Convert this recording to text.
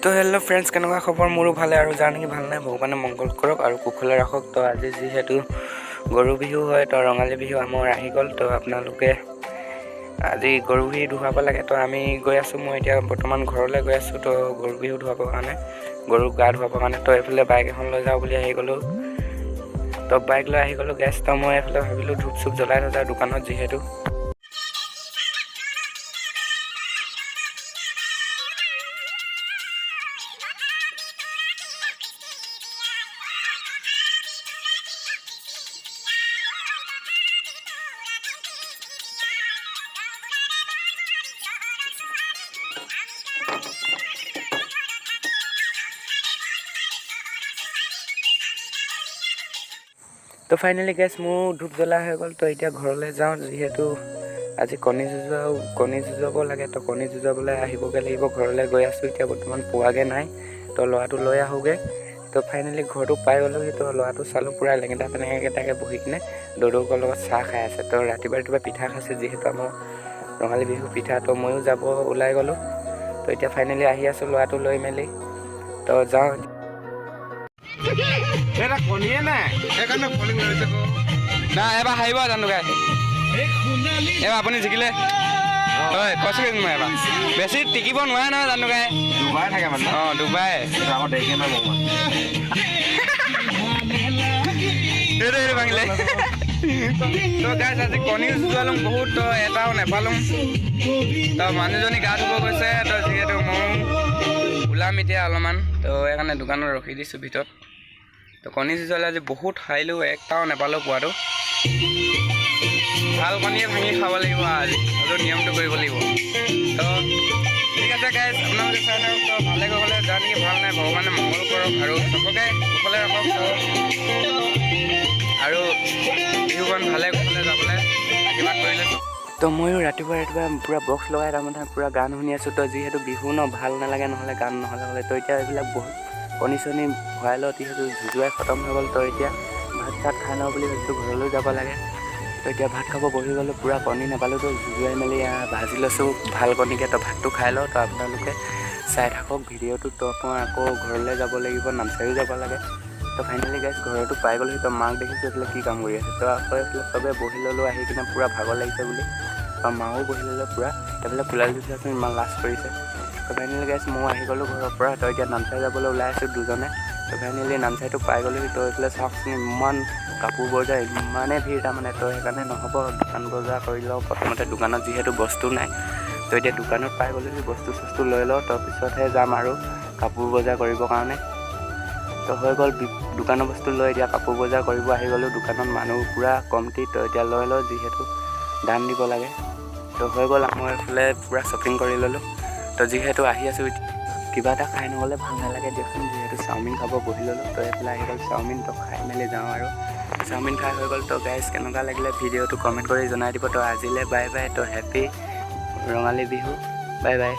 তো hello' friends, কেনেকুৱা খবৰ? মোৰো ভালে আৰু যাৰ নেকি ভাল নাই, ভগৱানে মংগল কৰক আৰু কুশলে ৰাখক। তো আজি যিহেতু গৰু বিহু হয়, তো ৰঙালী বিহু আমাৰ আহি গ'ল। তো আপোনালোকে আজি গৰু বিহু ধুৱাব লাগে। তো আমি গৈ আছোঁ, মই এতিয়া বৰ্তমান ঘৰলৈ গৈ আছোঁ। তো গৰু বিহু ধুৱাবৰ কাৰণে, গৰুক গা ধুৱাবৰ কাৰণে। তো এইফালে বাইক এখন লৈ যাওঁ বুলি আহি গ'লোঁ। তো বাইক লৈ আহি গ'লোঁ গেছ। তো মই এইফালে ভাবিলোঁ ধূপ চুপ জ্বলাই থৈ যাওঁ দোকানত যিহেতু। তো ফাইনেলি গেছ, মোৰ ধূপ জ্বলা হৈ গ'ল। তো এতিয়া ঘৰলৈ যাওঁ, যিহেতু আজি কণী যুঁজোৱাও, কণী যুঁজাব লাগে। তো কণী যুঁজাবলৈ আহিবগৈ লাগিব। ঘৰলৈ গৈ আছোঁ এতিয়া, বৰ্তমান পোৱাগৈ নাই। তো ল'ৰাটো লৈ আহোঁগৈ। তো ফাইনেলি ঘৰটো পাই গ'লোহি। তো ল'ৰাটো চালোঁ, পূৰা লেঙেটা পেলেঙাকেইটাকে বহি কিনে দদৌকৰ লগত চাহ খাই আছে। তো ৰাতিপুৱা ৰাতিপুৱা পিঠা খাইছে, যিহেতু আমাৰ ৰঙালী বিহু পিঠা। তো ময়ো যাব ওলাই গ'লোঁ। তো এতিয়া ফাইনেলি আহি আছোঁ ল'ৰাটো লৈ মেলি। তো যাওঁ। এটা কণীয়ে নাই, সেইকাৰণে কণী ওলাইছে। না, এবাৰ হাৰিব জানো গাই। এবাৰ আপুনি জিকিলে হয়, কৈছোঁ মই। এবাৰ বেছি টিকিব নোৱাৰে নহয় জানো গাই। দুবাৰ থাকে মানে। অঁ, দুবাৰ। আকৌ দেৰিকে মাৰিব মই। সেইটো ভাঙিলে। তো গাইছ, আজি কণী যুঁজুৱালোঁ বহুত, তো এটাও নেপালোঁ। তো মানুহজনী গা ধুব গৈছে। তো যিহেতু ময়ো ওলাম এতিয়া অলপমান, তো সেইকাৰণে দোকানত ৰখি দিছোঁ ভিতৰত। তো কণী যুঁজুৱালে আজি বহুত হাৰিলোঁ, একটাও নেপালোঁ পোৱাটো। ভাল কণীয়ে ভাঙি খাব লাগিব আজি আৰু নিয়মটো কৰিব লাগিব। তো ঠিক আছে গাইজ, আপোনালোকে চাই থাকক। তো ভালে গ'লে, যাৰ নেকি ভাল নাই, ভগৱানে মংগল কৰক আৰু চবকে কুশলে ৰাখক। তো আৰু বিহুখন ভালে কুশলে যাবলৈ আশীৰ্বাদ কৰিলে। তো ময়ো ৰাতিপুৱা ৰাতিপুৱা পূৰা বক্স লগাই তাৰমানে পূৰা গান শুনি আছোঁ। তো যিহেতু বিহু ন, ভাল নালাগে নহ'লে গান নহ'লে হ'লে। তো এতিয়া এইবিলাক বহুত কণী চণী ভৰাই লওঁ, যিহেতু যুঁজুৱাই খতম হৈ গ'ল। তো এতিয়া ভাত চাত খাই লওঁ বুলি ভাবিছোঁ, ঘৰলৈ যাব লাগে। তো এতিয়া ভাত খাব বহি গ'লোঁ। পূৰা কণী নাপালোঁ, তো যুঁজুৱাই মেলি ভাজি লৈছোঁ ভাল কণীকে। তো ভাতটো খাই লওঁ। তো আপোনালোকে চাই থাকক ভিডিঅ'টো। তো মই আকৌ ঘৰলৈ যাব লাগিব, নামচাইও যাব লাগে। তো ফাইনেলি গাইছ, ঘৰতো পাই গ'লোহি। তো মাক দেখিছোঁ এইফালে কি কাম কৰি আছে। তো আকৌ এইফালে চবে বহি ল'লোঁ আহি কিনে, পূৰা ভাগৰ লাগিছে বুলি। তো মাও বহি ল'লে পূৰা। এইফালে কুলাল চাচোন, ইমান লাজ কৰিছে। তো ফাইনেলি গাইছ, ময়ো আহি গ'লোঁ ঘৰৰ পৰা। তো এতিয়া নামচাই যাবলৈ ওলাই আছোঁ দুজনে। তো ফাইনেলি নামচাইটো পাই গ'লোহি। তো এইফালে চাওকচোন, ইমান কাপোৰ বজাৰ, ইমানেই ভিৰ তাৰমানে। তো সেইকাৰণে নহ'ব, দোকান বজাৰ কৰি লওঁ প্ৰথমতে। দোকানত যিহেতু বস্তু নাই। তো এতিয়া দোকানত পাই গ'লোহি, বস্তু চস্তু লৈ লওঁ, তাৰপিছতহে যাম আৰু কাপোৰ বজাৰ কৰিবৰ কাৰণে। তো হৈ গ'ল, দোকানৰ বস্তু লৈ এতিয়া কাপোৰ বজাৰ কৰিব আহি গ'লোঁ। দোকানত মানুহ পূৰা কমটি। তো এতিয়া লৈ লওঁ, যিহেতু দাম দিব লাগে। তো হৈ গ'ল, মই এইফালে পূৰা শ্বপিং কৰি ল'লোঁ। তো যিহেতু আহি আছোঁ, কিবা এটা খাই নগ'লে ভাল নালাগে দিয়কচোন। যিহেতু চাওমিন খাব বহি ল'লোঁ। তো এইফালে আহি গ'ল চাওমিন। তো খাই মেলি যাওঁ আৰু। চাওমিন খাই হৈ গ'ল। তো গাইজ, কেনেকুৱা লাগিলে ভিডিঅ'টো কমেণ্ট কৰি জনাই দিব। তো আজিলৈ বাই বাই। তো happy Rongali Bihu, bye bye.